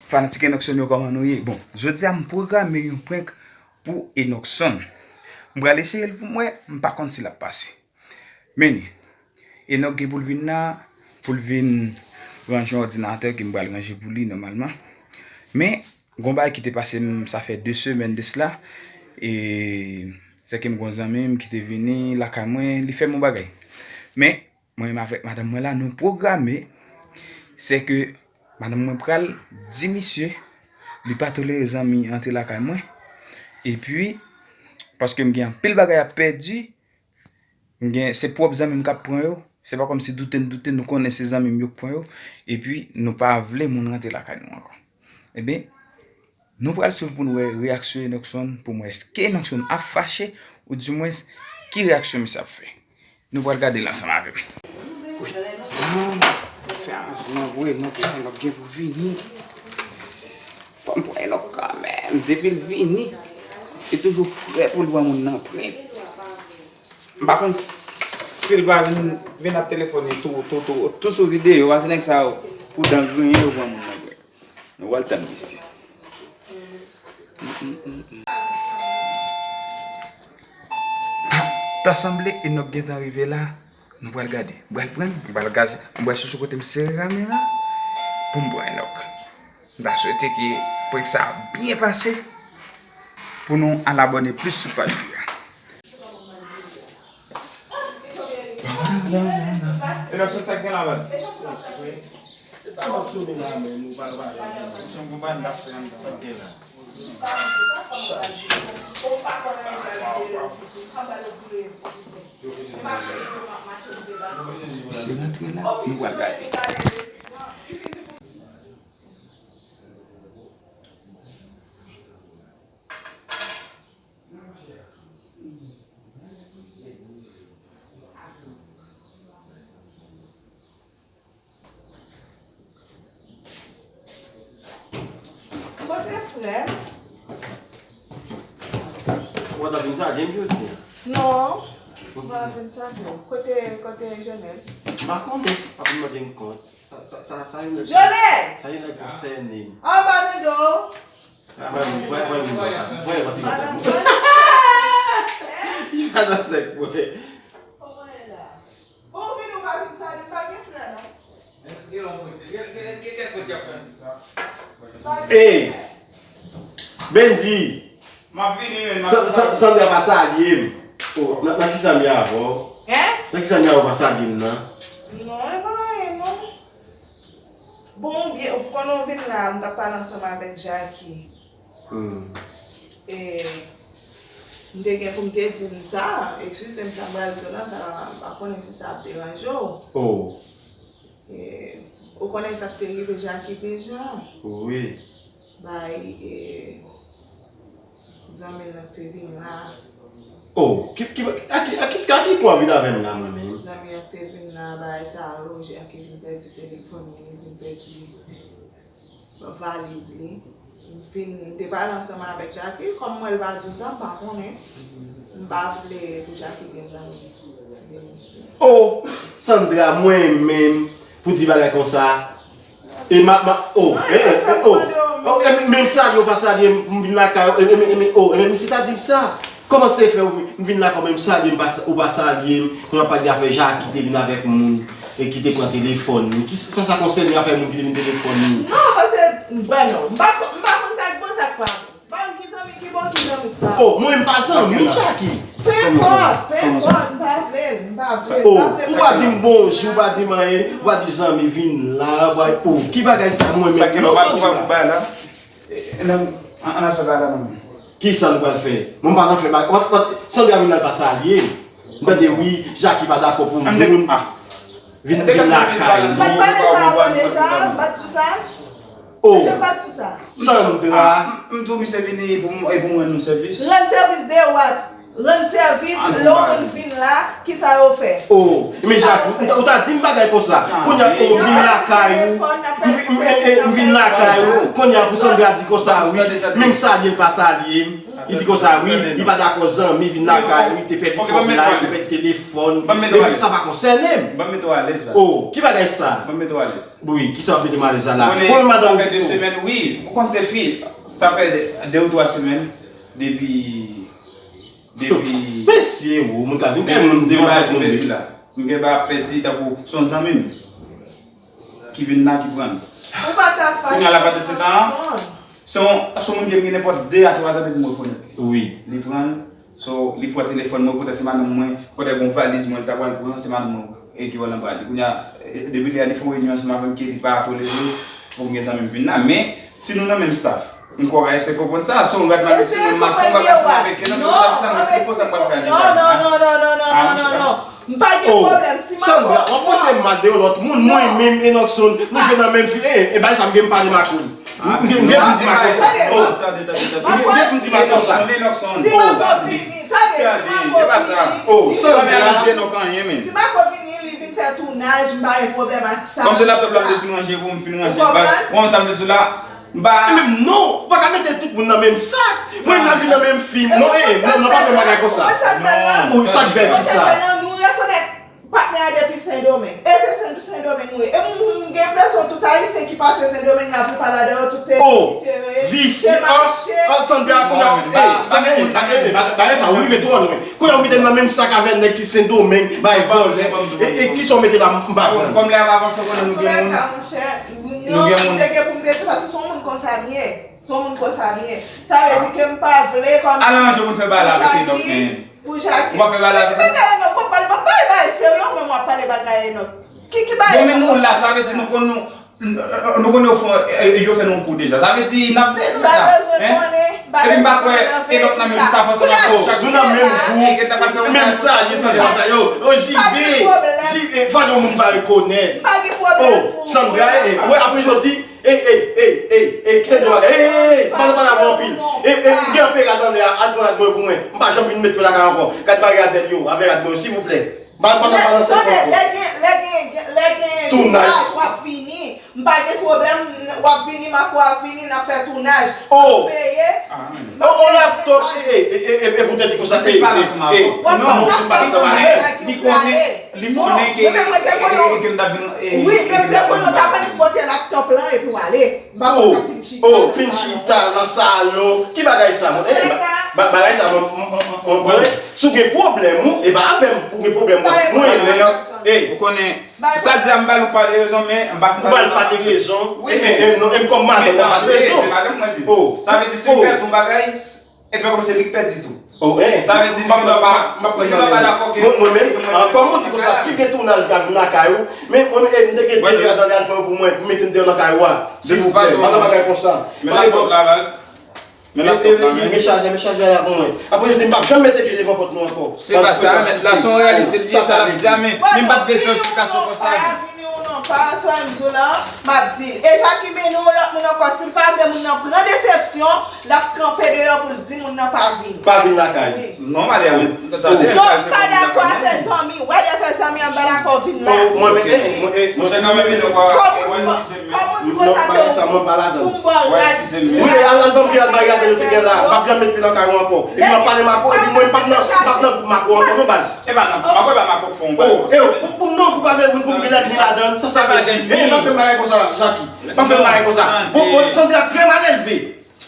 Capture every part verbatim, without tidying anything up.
Fanatik Enockson yo, kòman nou ye? Bon, jodi a m pwograme yon prank pou Enockson. M pral eseye l pou m wè, m pa konn si l ap pase. Men, Enock gen pou l vin la, pou l vin ranje yon òdinatè ke m pral ranje pou li nòmalman. Men, gon bagay ki te pase m, sa fè de semèn de sila, e se ke m gon zanmi m ki te vini lakay mwen, li fè m yon bagay. Men, mwen menm avèk madanm mwen la, nou pwograme, se ke madanm mwen pral di misye li pa tolere zanmi antre lakay mwen. Epi, paske m gen anpil bagay ap pèdi, m gen, se pwòp zanmi m k ap pran yo. Se pa kòmsi doute n doute, nou konnen se zanmi m yo k pran yo. Epi, nou pa vle moun rantre lakay nou ankò. Ebyen, nou pral swiv pou n wè reyaksyon Enockson, pou m wè èske Enockson ap fache, oudimwens, ki reyaksyon misye ap fè. Nou pral gade l ansanm avè m. Wi. Ah, fè aranjman, wi, Enock, Enock gen pou vini. Fò m pran Enock kanmenm. Depi l vini, li toujou prè pou l pran moun nan prank. M pa konn si l va vin, vin ap telefone tou, tou, tou, tou sou videyo, paske nèg sa yo, pou dan griyen, yo pran moun nan prank. Nou pral tann misye. Ta sanble Enock gentan rive la. Nou pral gade. M pral pran l, m pral gaze, m pral chèche kote m sere kamera pou m pran Enock. M ta swete ke prank sa byen pase pou nou al abòne plis sou paj li a. Enock, sa k gen la, baz? Wi. Se pa m ap sone la, men nou pa pale. Se yon konpani l ap fè anndan. Sa k gen la? Chaje. Misye rantre la, nou pral gade. Kote frè m? Ou pa t ap vin salye m jodi a? Non. Mwen pa vin salye w. Kote, kote Jonel? M pa konnen. Ap vin mande m kont. Sa, sa, sa, sa yon nèg, Jonel! Sa yon nèg konsène m. Ah, pa nan do. Ah, mwen, mwen, mwen, mwen, mwen, mwen, mwen, mwen. Li pa nan sèk mwen. Kòman e la? Bon, ou vin, ou pa vin salye, pa gen frè, non? Ey! Benji! M ap vini, men, m ap Sa-, Sa-, Sandra pa salye m. Oh, nan, nan kisa m ye avè w? Hein? Nan kisa m ye avè w pa salye m nan? Non, e pa anyen, non. Bon, ou byen, ou konnen w vin la, m t ap pale ansanm avèk Jacky. Hmm. E, m te gen pou m te di l sa, eskize m sa m pral di w la, sa, m pa konnen si sa ap deranje w. Oh. E, ou konnen sa k te rive Jacky deja? Wi. Bay, e, zanmi l nan k te vin la. Oh, ki, ki, a ki, a ki, a ki pwen w vin avè m la, mwen menm? Zanmi an k te vin la, bagay sa, Roger a ki vin pèdi telefòn li, li vin pèdi valiz li. M vin, m te pale ansanm avèk Jacky, kòm mwen l pa di w sa, m pa konnen. M pa vle pou Jacky gen zanmi de misye. Oh, Sandra, mwen menm, pou di bagay konsa. E ma, ma, oh, eh, eh, eh, oh. Oh, eh, menm salye w pa salye m, m vin lakay ou, eh, eh, eh, eh, oh, eh, misye ta di m sa. Kòman se fè ou, m vin lakay ou, menm salye m pa, ou pa salye m, kounye a w ap pale de afè Jacky te vin avèk moun, e ki te pran telefòn li. Ki sa, sa konsène afè moun ki te vin telefòn li? Non, paske, bwè non, m pa, m pa konn sa k bon, sa k pa bon. Ban m ki zanmi ki bon, ki zanmi ki pa bon. Oh, mwen m pa zanmi Jacky. Pe enpòt, pe enpòt, m pa vle l, m pa vle l, m pa vle l. Oh, ou pa di m bonjou, ou pa di m anyen, ou pa di zanmi vin la, ou pa, oh, ki bagay sa mwen menm? Sa gen non, ou pa, ou pa bay la? E, e, nan, an, an al fè bagay la, non. Ki sa nou pral fè? Mwen m pa nan fè bagay. What, what, Sandra vin la l pa salye m. M tande wi, Jacky pa dakò pou moun vin, vin lakay li. M pa t pale sa avan deja, m pa t di w sa. Oh. Èske m pa t di w sa? Sandra. Ah, m, m di w misye vini pou m, e pou m rann nou sèvis. Rann sèvis de what? Rann sèvis, lè yon moun vin la, kisa yo fè? Oh, men Jacky, ou ta di m bagay konsa. Kounye a, oh, m vin lakay ou. M vin, m, e, e, m vin lakay ou. Kounye a, pou Sandra di konsa, wi. Menm salye l pa salye m. Li di konsa, wi, li pa dakò zanmi vin lakay li, te pèdi kòb la, li te pèdi telefòn. Epi sa pa konsène m. Ban m mete w alèz la. Oh, ki bagay sa? Ban m mete w alèz. Wi, ki sa w ap mete m alèz la la? Konnen madanm ou fè de semèn, wi. Ou konn se fi. Sa fè de, de ou twa semèn depi, depi. Mesye, ou, moun ka vin kay moun devan pòt moun, wi. M gen bagay ap pèdi tankou se yon zanmi m ki vin la, ki pran l. Ou pa ka fache. Kounye a la, pandan se tan an, se yon, se yon moun ke m gen nenpòt de a twa zan depi m rekonèt li. Wi. Li pran l, so, li pran telefòn mwen, kote se madanm mwen, kote gon valiz mwen, li ta pral pran, se madanm mwen e ki wè l anba li. Kounye a, e, depi lè a, li fè yon reyinyon ansanm avè m ke li pa tolere pou m gen zanmi m vin la. Men, si nou nan menm staff, m kwè w ka eseye konprann sa. Si yon rad m ap di moun m ap fè, m ap fè ansanm avèk yo, nan tout staff la, m esplike w sa k pral fè a deja. Non, non, non, non, non, non, non, non, non. M pa gen pwoblèm. Si m ap Sandra, w ap panse m mal de yon lòt moun. Mwen menm, Enockson, nou jwe nan menm fi. E, e, bagay sa m gen m pale m ak ou. M gen, m gen pou m di Marco sa. Oh. M gen, m gen pou m di Marco sa. Si Marco vini, tande, si Marco vini. Oh, Sandra. Si Marco vini, li vin fè tounaj, m pa gen pwoblèm ak sa. Kòm se laptop la m te fin ranje pou m fin ranje. Ou konprann? Bon, sa m te di la, m pa. E menm non, ou pa ka mete tout moun nan menm sak. Mwen, m nan vin nan menm fim. Non, e, non, non, pa fè bagay konsa. Ou konn sa k bèl la? Ou sa k bèl ki sa? Nou rekonèt Patnè a depi Sendomeng. E se Sen, Sendomeng ou ye. E m, m gen enpresyon tout Ayisyen ki pase Sendomeng la pou pale de yo, tout se visye yo ye. Se mache. Oh, visye. Ah, ah, Sandra, kounye a, eh, Sandra, eh, eh, eh, ba-, bagay sa, ou rive twò lwen. Kounye a, ou mete m nan menm sak avè nèg ki Sendomeng, bay vòlè. E, e ki sa w mete la, m pa konprann. Kòm lè ap avanse, konnen nou gen moun. Monchè, nou gen moun. Te gen pou m te di, paske se yon moun konsa m ye. Se yon moun konsa m ye. Sa vle di ke m pa vle kòm si. Al aranje pou n fè bagay la avèk Enock, men. Pou Jackie. Ou pa fè bagay la avèk Enock. Bagay Enock, kòm pale, m ap pale bagay serye, ou menm w ap pale bagay Enock. Ki, ki bagay Enock? Bon, men nou la, sa vle di nou konn nou, nou konn yo fè, eh, yo fè nou kou deja. Sa vle di n ap veye nou la. Pa bezwen konnen, pa bezwen konnen. Epi m pa kwè Enock nan menm staff ansanm ak ou. Nou nan menm gwoup. Menm sa, di Sandra sa yo. Oh, J B, J B, fò nou moun pa rekonèt. M pa gen pwoblèm pou. Oh, Sandra, eh, wè, apre jodi, Ey, ey, ey, ey, ey, kite dlo a. Ey, ey, ey, pa nan pale avè anpil. Ey, ey, m gen anpil rad anlè a, al pran rad mwen pou mwen. M pa janm vin met pye lakay ankò. Gad bagay rad yo, avè rad mwen, silvouplè. Pa, pa nan, pa nan sèl ankò. Lè gen, lè gen, lè gen tounaj, w ap vini. M pa gen pwoblèm, w ap vini, Marco ap vini, n ap fè tounaj. Oh. N ap veye. Oh, oh, laptop, e, e, e, e, e, poutèt li konsa, e, e, e, non, non, se pa sa, li konnen, li konnen ke, e, e, ke m t ap vin, e, wi, men m te konnen w t ap annik pote laptop lan epi w ale. M pa konn k ap vin chita nan salon. Oh, fin chita nan salon. Ki bagay sa, mwen? Eh, ba-, ba-, bagay sa, mwen, mwen, mwen, mwen, si w gen pwoblèm, ou, e pa avè m pou w gen pwoblèm, mwen. Mwen, mwen, eh. Ou konnen, sa di a, m ba l yon pa de rezon, men m pa fin ba l pa de rezon. Wi, men, e, e, non, e m kòm madanm, mwen pa de rezon. Se madanm mwen li. Oh. Sa vle di, si m pèdi yon bagay, e fè kòmsi li k pèdi tou. Oh, eh. Sa vle di, li gen dwa pa, li gen dwa pa dakò ke. Mwen, mwen menm, kòm ou di konsa, si gen tounaj, m ka vin lakay ou, men mwen, eh, m te gen de rad anlè a pou mwen, pou mete m deyò nan kay ou a. Silvouplè, pa nan bagay konsa. Men laptop la, baz. Men laptop la, men. Men chaje, men chaje a pou mwen. Apre, m p ap janm mete pye devan pòt nou ankò. Se pa sa, men la, se yon reyalite li ye, sa l ap di a, men, men m pa t vle fè yon siplikasyon konsa. Vini ou non, pa sou Enzo la, m ap di l. E Jackie mennen yon lòt moun ankò, si l pa vle moun nan pran desepsyon, l ap kanpe deyò pou l di moun nan pa vini. Pa vin lakay. Wi. Non, Maria, men, tande, non, m pa dakò afè zanmi. W a di afè zanmi an, m pa dakò vin la. Oh, mwen, mwen, eh, mwen, eh, monchè, kanmenm, e nou pa, kòm ou di, kòm ou di konsa ke ou, pou m ba w rad. Wi, al, al ban m vye rad Maria te gen la. M p ap janm met pye nan kay ou ankò. Epi m ap pale Marco, epi mwen, m p ap nan, m p ap nan gwoup Marco ankò, non, baz. E pa nan, Marco, e pa Marco k fè yon bagay. Oh, eh, pou, pou, non, pou pa gen moun, pou m gen lènmi ladan, sa, sa vle di. Eh, pa fè m bagay konsa, Jackie. Pa fè m bagay konsa. Bon, bon, Sandra trè malelve.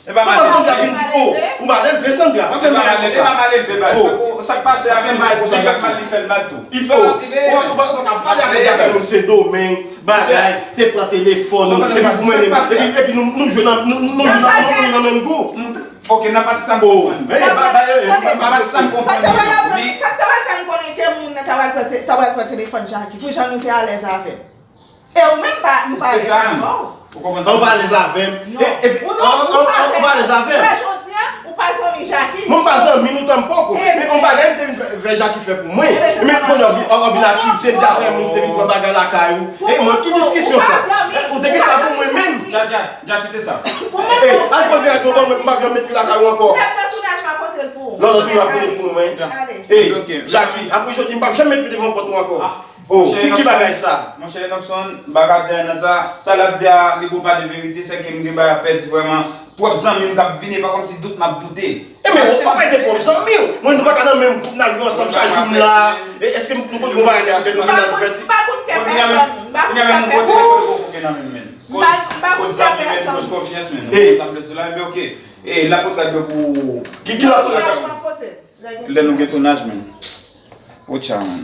Kòman Sandra vin di, oh, ou malelve, Sandra, pa fè m bagay konsa. E pa malelve, baz. Oh. Sa k pase a, li fè m mal, li fè m mal tou. Ou pa ka pale avèk afè moun Sendomeng, bagay, te pran telefòn, epi pou mwen menm, epi, epi nou, nou jwe nan, nou, nou, nou jwe nan, nou, nou nan menm gwoup. Ok, nan pati sa m konprann. Nan pati sa m konprann. Sa k ta pral fè m konnen ke moun nan ta pral pran te-, ta pral pran telefòn Jackie, pou jan nou te alèz avè l. E ou menm pa, nou pa alèz avè w. Ou pa alèz avè m. Non. E, epi, ou, non, ou pa alèz avè m. Jodi a, ou pa zanmi Jackie. Mwen pa zanmi nou tanpoko. Men yon bagay m te vin fè, fè Jackie fè pou mwen. Men kounye a w vin, w vin akize m di afè moun ki te vin pran bagay lakay ou. E mwen, ki diskisyon sa? Ou te gen sa pou mwen menm? Dja, dja, dja kite sa. Pou mwen, al pran vye rad yo ban mwen, m p ap janm met pye lakay ou ankò. Lè m nan tounaj, m ap pote l pou ou. Non, non, tounaj, m ap pote l pou mwen. Ale. E, Jackie, apre jodi, m p ap janm met pye devan pòt ou ankò. Oh, ki, ki bagay sa? Monchè Enockson, m pa ka di anyen nan sa. Sa l ap di a, li gon pa de verite, sèke m gen bagay ap pèdi vrèman. pwòp zanmi m k ap vini, pa kòmsi dout m ap doute. E men, w pa pale de pwòp zanmi w. Mwen, nou pa ka nan menm gwoup, n a jwe ansanm chak jou m la. E èske nou konn yon bagay ki ap fèt, nou vin nan pèdi? M pa konn kè pèsòn. M pa konn kè pèsòn. M pa konn kè pèsòn. Koz zanmi, men, koz konfyans, men. Sa m vle di la, men, ok. E lapot la dwe pou ki, ki lapot la? Lè nou gen tounaj, men. Otcha, men.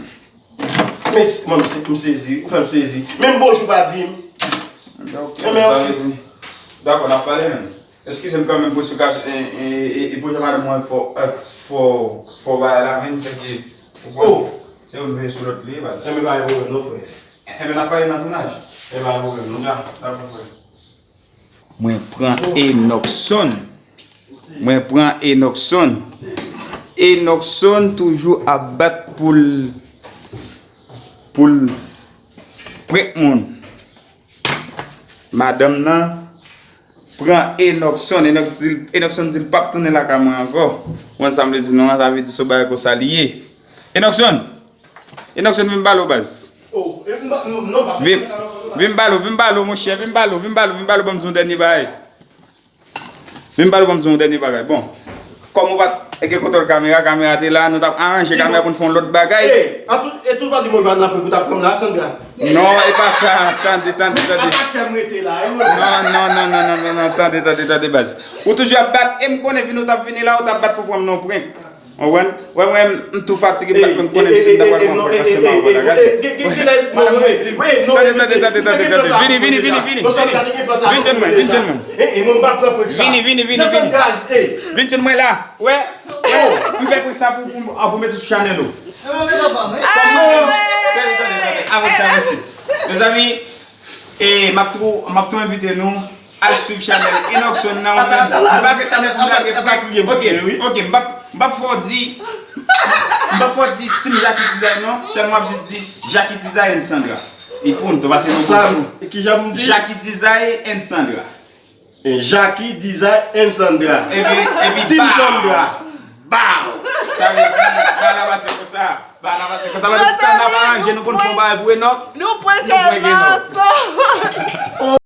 Men si, mwen, m se-, m sezi, ou fè m sezi. Menm bonjou pa di m. Ok, men ok. Dakò, n ap pale, men. Eskize m kanmenm pou esplikasyon, e, e, e, e pou jan madanm mwen fò, e, fò, fò bagay la, men, se ki, ou konn, se youn veye sou lòt li, baz. Enben, pa gen pwoblèm non, frè. Enben, n ap pale nan tounaj. Enben, pa gen pwoblèm non. Ya, dakò, frè. Mwen pran Enockson. Mwen pran Enockson. Enockson toujou ap bat pou l, pou l prank moun. Madanm nan pran Enockson. Enock di l, Enockson di l p ap tounen lakay mwen ankò. Ou konn sa m vle di nou an, sa vle di se yon bagay konsa li ye. Enockson! Enockson, vin m pale w, baz. Vin, vin m pale w, vin m pale w, monchè, vin m pale w, vin m pale w, vin m pale w, ban m di w yon dènye bagay. Vin m pale w, ban m di w yon dènye bagay. Bon, kòm ou pa t gen kontwòl kamera, kamera te la, nou t ap aranje kamera pou n fè yon lòt bagay. E, an tout, e tout pa di mwen va nan prik ou t ap pran m la, Sandra. Non, e pa sa. Tande, tande, tande. Atake m rete la, wi, mwen. Non, non, non, tande, tande, tande, tande, baz. Ou toujou ap bat, e m konnen vin ou t ap vini la, ou t ap bat pou pran m nan prank. Ou konprann? Wè, mwen, m tou fatige, m pa t menm konnen si m ta pral pran prank, paske m pa wè bagay. Tande, tande, tande, tande, tande. Vini, vini, vini, vini, vini. Vin jwenn mwen, vin jwenn mwen. Vini, vini, vini, vini. Vin jwenn mwen la. Wè, wè, m fè prank sa pou, pou, pou mete sou chanèl ou. Tande, tande, tande. Avanse, avanse. Mezanmi, e m ap tou, m ap tou envite nou al swiv chanèl Enockson nan. Ou menm, m pa gen chanèl pou m lage pou ta kriye m. Ok, ok, m p ap, m p ap fè w di, m p ap fè w di Team Jacky Design non, sèlman m ap jis di Jacky Design and Sandra. E punto, paske nou konn. Jacky Design and Sandra. E Jacky Design and Sandra. Epi, epi Team Sandra. Baw! Sa vle di, bagay la pase konsa. Bagay la pase konsa. Mezanmi, nou prank, nou prank Enock. Nou prank Enock.